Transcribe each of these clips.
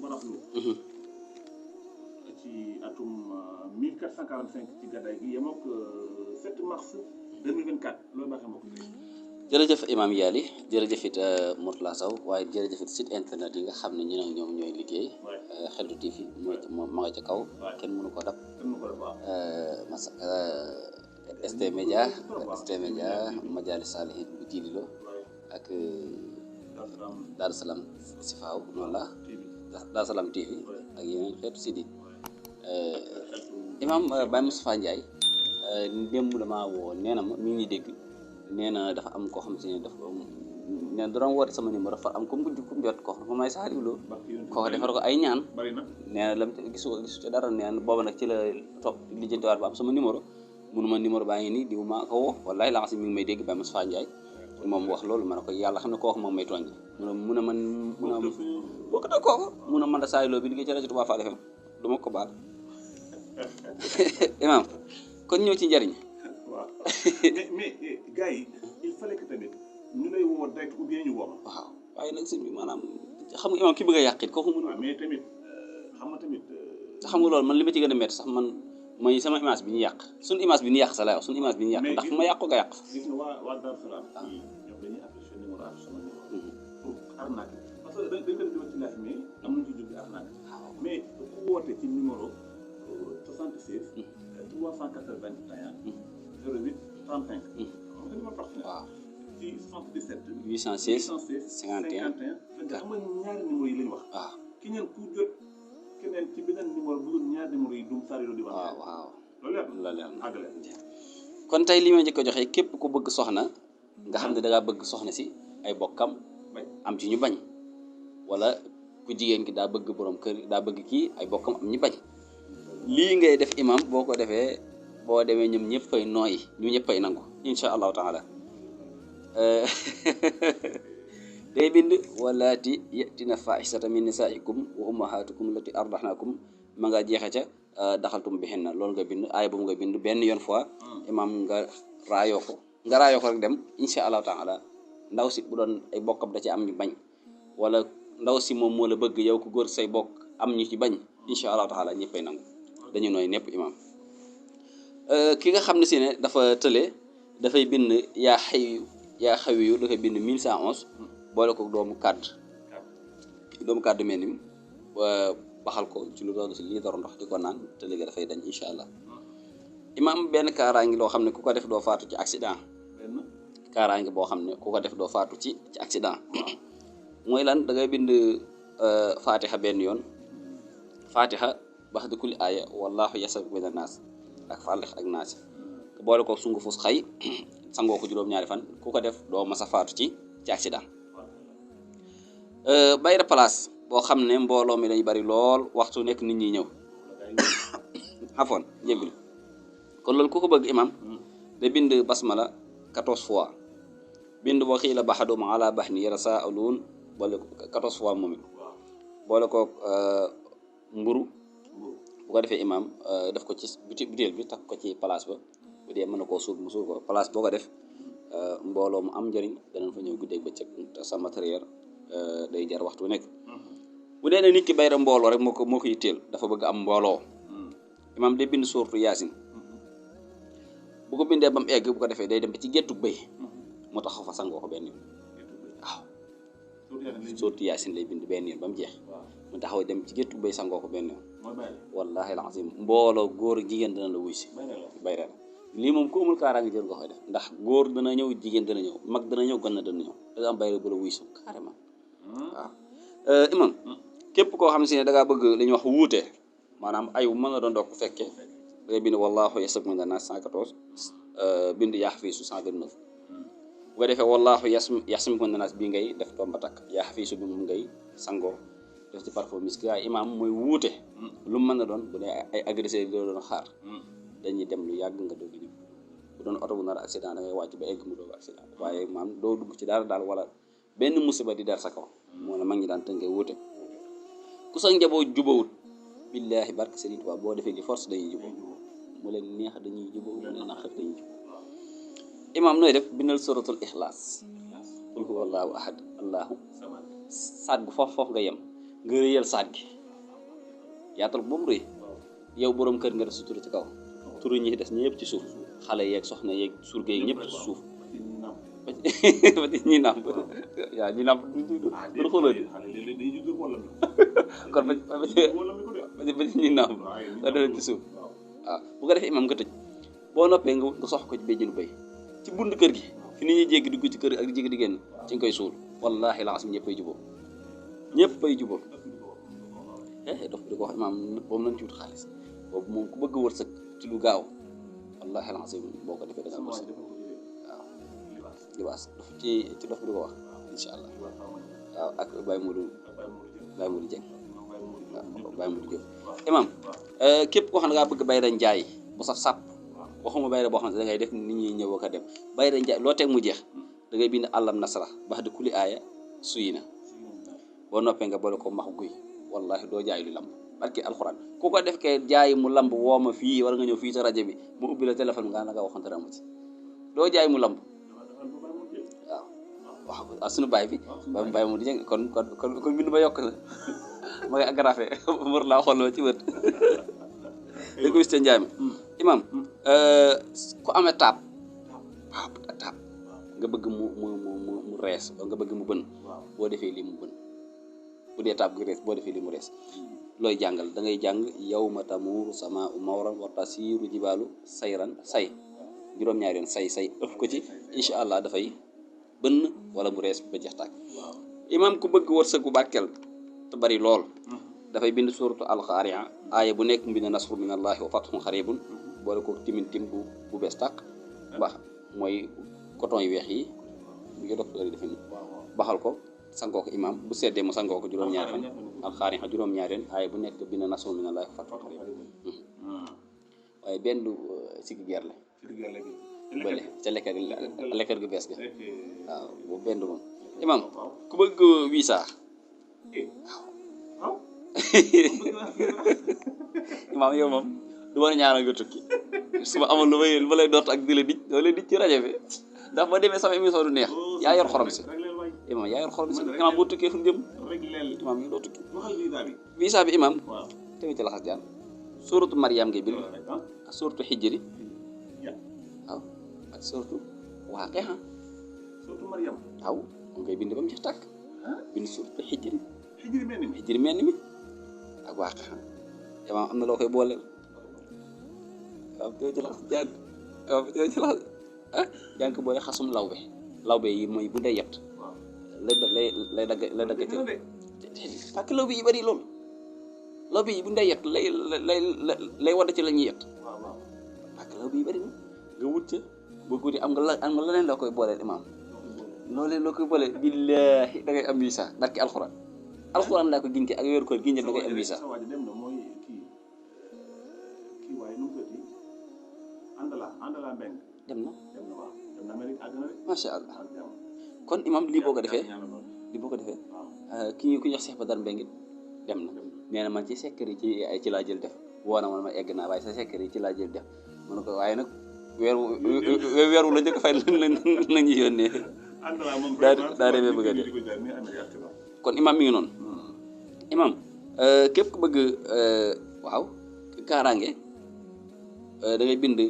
baraxlu ci atum 1445 ci gàddaay gi yemook 7 mars 2024 loolu baaxee mbokk yi. jërëjëf Imam Yaly jërëjëf it Mourtala Sow waaye jërëjëf it site internet yi nga xam ne ñu ne ñoom ñooy liggéey. Xeltu TV ma nga ca kaw. kenn mënu ko dab. mas ST Média Madiali Salihin bu Jililo ak Daaru Salaam Sifaaw noonu la Daaru Salaam TV ak yeneen xeetu site yi. Imam Baye Moustapha Ndiaye démb damaa woo nee na ma mi ngi dégg nee na dafa am koo xam si ne dafa nee na doon woote sama numéro dafa am ku mu jot ko xam may Saliou Lo kooku defar ko ay ñaan nee na lam gisu ci dara nee na booba nag ci la topp lijjantiwaat ba am sama numéro munuma numéro baa ngi nii diw maa ko woo wallaay la nga si mi ngi may dégg Baye Moustapha Ndiaye moom wax loolu ma ne ko yàlla xam ne kooku moom may tooñ mun a man mun a bokk na kooku mun a man da Saliou Lo bi liggéey ci rajo Touba Fall FM du ma ko baal Imam kon ñëw ci njëriñ. waaw mais gars yi il fallait que tamit ñu lay woo direct ou bien ñu woo. waaw waaye nag sëñ bi maanaam xam nga Imam ki bëgg a yàq it kooku mënul. mais tamit xam nga tamit. xam nga loolu man li ma ci gën a métti sax man mooy sama image bi ñu yàq suñu image bi ñu yàq sa la wax suñu image bi ñu yàq ndax fu ma yàq ko nga yàq. gis nga waa Darou Salaam. ñoom dañuy affiché numéro sama numéro. pour arnaque parce que dañ ko def ci laaj mais am nañu ci jóg arnaque. mais ku woote ci numéro 76. 381 08 35. waaw ci 77. 816 51 xam nga ñaari numéro yi lañ wax. waaw ki ñeen ku jot keneen ci beneen numéro bu dul ñaari numéro yi du Saliou Lo di wax. waaw loolu leer na àggale. kon tey li ma njëkk a joxe képp ku bëgg soxna nga xam ne da ngaa bëgg soxna si ay bokkam am ci ñu bañ wala ku jigéen ki daa bëgg borom kër daa bëgg kii ay bokkam am ñu bañ. lii ngay def imam boo ko defee boo demee ñoom ñëppay nooyi ñu ñëppay nangu insha allahu taala day bind walaati yatina fahisata min nisaikum wa ummahatukum lati ardaxnakum ma nga jeexe ca daxaltum bihinna loolu nga bind aaya boobu nga bind benn yoon fois imam nga raayoo ko rek dem insha allahu taala ndaw si bu doon ay bokkam da ci am ñu bañ wala ndaw si moom moo la bëgg yow ko góor say bokk am ñu ci bañ insha allahu taala ñëppay nangu dañu nooy nepp imam ki nga xam ne si ne dafa tële dafay bind yaa xaw yu dafay bind 1111 boole ko doomu kàddu mel ni baxal ko ci lu doon si lii dara ndox di ko naan te léegi dafay dañ insha allah imam benn kaaraangi loo xam ne ku ko def doo faatu ci accident kaaraangi boo xam ne ku ko def doo faatu ci accident mooy lan da ngay bind fatiha benn yoon fatiha bax di kulli aaya wallahu yasabu mina naas ak fàllex ak naas boole ko sungu fus xay sangoo ko juróom-ñaari fan ku ko def doo masa faatu ci accident bayra place boo xam ne mbooloo mi dañ bari lool waxtu nekk nit ñi ñëw xafoon jéggul kon loolu ku ko bëgg imam da bind basmala 14 fois bind boo xii la baxadum ala bax ni yara saa aluun boole ko 14 fois moom it boole ko mburu bu ko defee imam def ko ci butéel bi takk ko ci place ba bu dee mën na koo suul mu suul ko place boo ko def mbooloo mu am njëriñ danañ fa ñëw guddeeg bëccëg te sa matériel day jar waxtu nekk bu dee ne nit ki bayra mbooloo rek moo ko yitteel dafa bëgg am mbooloo imam day bind suuratu yaasin bu ko bindee ba mu egg bu ko defee day dem ci géttu bëy moo tax fa sangoo ko benn yoon waaw suuratu yaasin lay bind benn yoon ba mu jeex mu taxaw dem ci géttu bëy sangoo ko benn yoon wallahi alazim mbooloo góor jigéen dana la wuy si bayra la lii moom ku amul kaaraange jël nga koy def ndax góor dana ñëw jigéen dana ñëw mag dana ñëw gën na dana ñëw da nga am bayra bu la wuy si carrément waaw imam képp koo xam ne si ne da ngaa bëgg li ñuy wax wuute maanaam ayu mën nga doon doog ko fekkee da ngay bind wallahu yasabu mina naas 114 bind yaxfiisu 129 bu ko defee wallahu yasabu mina naas bii ngay def doom ba takk yaxfiisu bi moom ngay sangoo def ci parfum miski waaye imam mooy wuute lu mu mën a doon bu dee ay agressé yi doon xaar dañuy dem lu yàgg nga doog ñëw bu doon oto bu nar accident da ngay wàcc ba egg mu doog accident waaye maam doo dugg ci dara daal wala benn musiba di dar sa kaw moo ne mag ñi daan tënkee wuute ku sa njaboot jubawut billaahi barke Serigne Touba boo defee li force dañuy jubóo mu leen neex dañuy jubóo mu leen naqar dañuy jubóo imaam nooy def bindal suratul ixlaas qul huwa allahu ahad allahu saat gu foofu nga yem nga rëyal saat gi yaatal ba mu rëy yow borom kër nga def sutura ci kaw turu ñi des ñëpp ci suuf xale yeeg soxna yeeg surga yeeg ñëpp ci suuf ba ci ñi nàmp yaa ñi nàmp du xooloo di kon ba ci ñi nàmp nga def ci suuf waaw bu ko defee imam nga tëj boo noppee nga sox ko ci béjjinu béy ci bund kër gi fi nit ñi jéggi dugg ci kër ak di jéggi di génn ci nga koy suul wallahi lancim ñëpp ay jubóo ñëpp ay jubóo dof bi di ko wax imaam boobu nañ ci wut xaalis boobu moom ku bëgg wërsëg ci lu gaaw wallahi lancim boo ko defee da nga wërsëg waaw libaas dof ci dof bi di ko wax insha allah waaw ak Baye Modou Dieng waaw Baye Modou Dieng imaam képp koo xam ne da ngaa bëgg bayra njaay bu saf sàpp waxuma bayra boo xam ne da ngay def nit ñi ñëw ak a dem bayra njaay loo teg mu jeex da ngay bind àllam nasara bax de kuli aaya suyi na boo noppee nga boole ko max guy wallahi doo jaay lu lamb barki alxuraan ku ko def kay jaay mu lamb woo ma fii war nga ñëw fii sa rajo bi mu ubbi la téléphone nga nga waxoon dara mu ci doo jaay mu lamb waaw suñu baay bi baay mu di kon bind ba yokk na ma ngay agrafé mër laa xool ci wët da ko wis te njaay mi imam ku amee taab waaw taab nga bëgg mu rees nga bëgg mu bën boo defee lii mu bën bu dee taab gi rees boo defee lii mu rees looy jàngal da ngay jàng yawma tamuuru samaa'u mawran wa tasiiru jibaalu sayran say juróom-ñaari yoon say ëf ko ci incha allah dafay bënn wala mu rees ba jeex tàkk imam ku bëgg wërsëg bu bàkkeel te bari lool dafay bind suuratu alxaari'a aaya bu nekk mbind nasru min allahi wa fathun xaribun boole ko timin tim bu bees tàkk baax mooy coton yu weex yi bu ngi docteur yi defe ni baxal ko sangoo ko imam bu seddee mu sangoo ko juróom-ñaari fan alxaari'a juróom-ñaari yoon aaya bu nekk bind nasru min allahi wa fathun xaribun waaye benn sigi gerle bële ca lekkar gu bees ga waaw boobu benn moom imam ku bëgg visa waaw imam yow moom du ma ñaanal nga tukki su ma amoon lu ma lay doot ak di la dij doo lay dij ci rajo bi ndax ma demee sama émission du neex yaa yor xorom si imam yaa yor xorom si imam boo tukkee fu mu jëm imam yow doo tukki visa bi imam tamit ci laxas jaan suuratu Maryam ngay bind ak suuratu Hijri waaw ak suuratu Waaqi'a suuratu Maryam waaw moom ngay bind ba mu jeex tàkk bind suuratu Hijri mel ni mi ak Waaqi'a imam am na loo koy booleel waaw teew ci laxas jaan waaw teew ci laxas yaa ngi ko boole xasum lawbe yi mooy bu ndey yett lay dagg ci parce que lawbe yi bari loolu lawbe yi bu ndey yett lay wadd ci la ñuy yett parce que lawbe yi bari na nga wut ca boo ko am nga leneen loo koy booleel imam loolee loo koy booleel billaahi da ngay am visa barki alxuraan laa ko ginke ak yor ko ginje da ngay am visa dem na masha Allah kon imam lii boo ko defee kii ku ñuy wax Cheikh Badar Mbengue dem na nee na man ci secret yi ci laa jël def woo na man ma egg naa waaye sa secret yi ci laa jël def mu ne ko waaye nag weeru la njëkk fay la ñuy yónnee daa demee bëgg a dee kon imam mi ngi noonu imam képp ku bëgg waaw kaaraange da ngay bind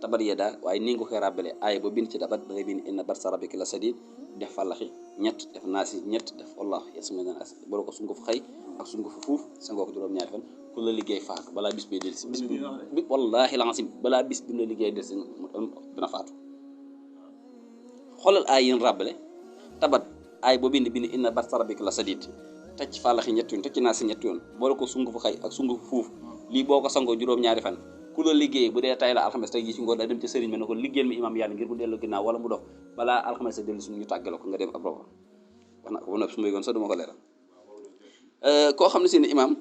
tabat yada waaye ni nga ko koy ràbbale aaya ba bind ci tabat da ngay bind inna batsa rabbika la sadid def fàllaxi ñett def naasi ñett def wallah yasmina as bolo ko sungu fa xëy ak sungu fa fuuf sangoo ko juróom-ñaari fan ku la liggéey faatu balaa bis bee delsi bis bi wallahi lancim balaa bis bi la liggéey delsi dina faatu xoolal aay yéen ràbbale tabat aay boo bind inna batsa rabbika la sadid teg ci fàllaxi ñett yoon teg ci naasi ñett yoon boole ko sungu fa xëy ak sungu fa fuuf lii boo ko sangoo juróom-ñaari fan ku la liggéey bu dee tay la alxames tey jii ci ngoon daa dem ci sëriñ bi ne ko liggéeyal mi imam yàlla ngir mu dellu ginnaaw wala mu dox balaa alxames dellu suñu ñu tàggale ko nga dem ab roba wax na ko ba noppi su ma yëgoon sax duma ko leeral koo xam ne si ne imam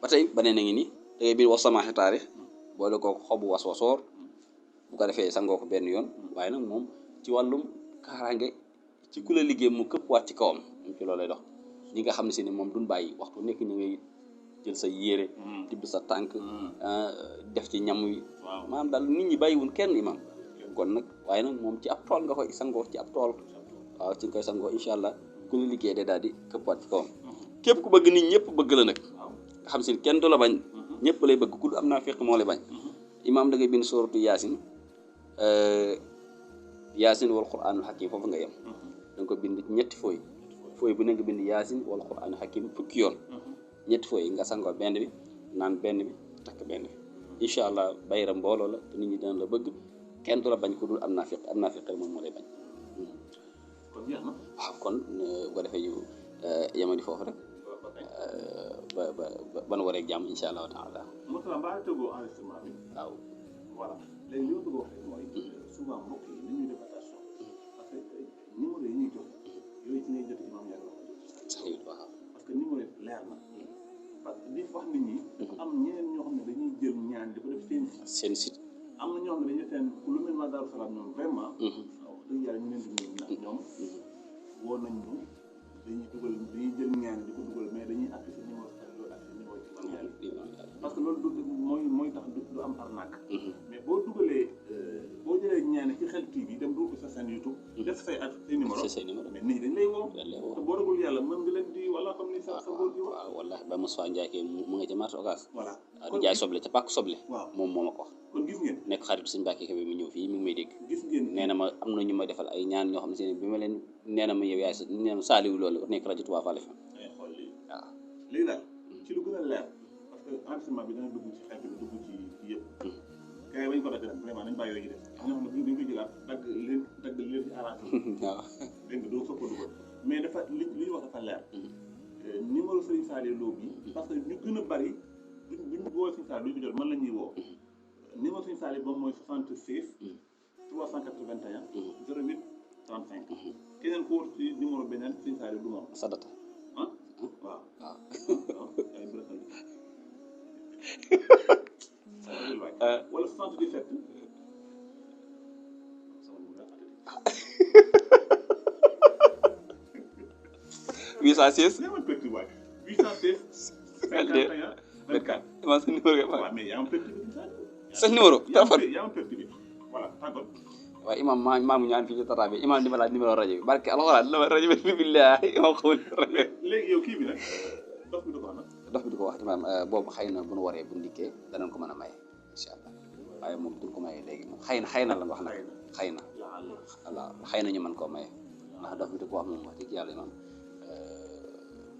ba tey banee na ngi nii da ngay biir wax samaaxe taarix boole ko xobu was wasoor bu ko defee sangoo ko benn yoon waaye nag moom ci wàllum kaaraange ci ku la liggéey mu këpp waat ci kawam moom ci loolu lay dox ñi nga xam ne si ne moom duñ bàyyi waxtu nekk ñu ngay jël sa yére tibb sa tànk def ci ñam yi maanaam daal nit ñi bàyyiwun kenn imam kon nag waaye nag moom ci ab tool nga koy sangoo ci ab tool waaw ci nga koy sangoo incha allah ku la liggéey de daal di këppaat ci kawam képp ku bëgg nit ñëpp bëgg la nag waaw nga xam si kenn du la bañ ñëpp lay bëgg ku am naa fekk moo lay bañ imaam da ngay bind suratu yaasin yaasin wal quraanul hakim foofu nga yem da nga ko bind ñetti fooy bu ne nga bind yaasin wal quraanul hakim fukki yoon ñetti fooy nga sangoo benn bi naan benn bi takk benn bi incha allah bayra mbooloo la te nit ñi dana la bëgg kenn du la bañ ku dul am naa fekk moom moo lay bañ kon jeex na waaw kon bu defee ñu yemadi foofu rek ban waree jàmm incha allahu taala Mourtalla mbaa tëggoo enregistrement bi waaw voilà léegi li ma bëgg a wax rek mooy souvent mbokk yi ni ñuy def attention parce que numéro yi ñuy jox yooyu ci ngay jot imam yàlla saxiit waaw parce que numéro yi leer na parce que di wax nit ñi am ñeneen ñoo xam ne dañuy jël ñaan di ko def seen site am na ñoo xam ne dañuy seen lu mel ma Daaru Salaam ñoom vraiment wax dëgg yàlla ñu leen di nuyu ndax ñoom woo nañ ñu dañuy jël ñaan di ko dugal mais dañuy activé numéro loolu activé numéro ci imam yàlla parce que loolu du mooy tax du am arnaque mais boo dugalee boo jëlee ñaane ci Xel TV dem dugg sa seen YouTube def say numéro mais nit ñi dañ lay woo te boo ragul yàlla mën nga leen di wala comme ni sa góor gi wax waaw wallaahi ba Moussa Ndiaye kay mu nga ca marché Ocass voilà di jaay soble ca pàkk soble waaw moom moo ma ko wax kon gis ngeen nekk xaritu suñu Mbàkke Kebe mi ñëw fii mi ngi may dégg gis ngeen nee na ma am na ñu may defal ay ñaan ñoo xam ne seen bi ma leen nee na ma yow yaay nee na saaliwu loolu nekk rajo Touba Fall FM ay xool lii waaw léegi daal ci lu gën a leer parce que enregistrement bi dana dugg ci xel bi dugg ci yëpp kay bañ ko dagg nag vraiment nañ bàyyi yooyu def ñoo xam ne dañ koy jëlaat dagg leen ci arrangé waaw dégg nga doo soog ko dugal mais dafa li ñu wax dafa leer numéro Serigne Saliou Lo bi parce que ñu gën a bari buñ woo Serigne Saliou duñu ko jot man la ñuy woo numéro Serigne Saliou moom mooy 76 381 08 35 keneen ko wóor ci numéro beneen Serigne Saliou du moom sadata ah waaw waaw ay bërësal wala 77 816 816 51 24 ma sa numéro waaw mais yaa am perturbé sa numéro téléphone yaa am perturbé voilà tàggat waaw imam maamu ñaan fii ci tata bi imam di ma laaj numéro rajo bi barke alxuraan la rajo bi billahi imam xamul rajo léegi yow kii bi nag dox bi du ko wax nag dox bi di ko wax imam boobu xëy na bu nu waree bu ndikkee danañ ko mën a maye incha allah waaye moom duñ ko maye léegi moom xëy na la wax nag xëy na voilà xëy na ñu mën koo maye ndax dox bi di ko wax moom wax dëgg yàlla imam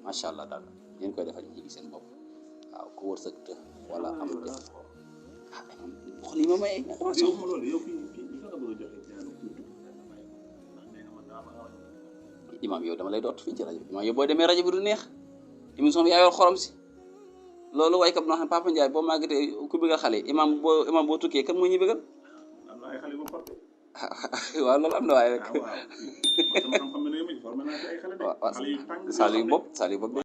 macha allah daal ngeen koy defal ñu seen bopp waaw ku wërsëg të wala am def wax li ma maye yow ma loolu yow fii nga bëgg a joxe imam yow dama lay doot fii ci rajo bi imam yow boo demee rajo bi du neex émission bi yaa yor xorom si loolu waykat bi noo xam ne Papa Ndiaye boo màggatee ku bëggal xale imam boo tukkee kan moo ñuy bëggal am na ay xale yu forte waaw loolu am na waaye rek waaw sama xam-xam ne ma formé naa ci ay xale de xale yu tàng Saliou bopp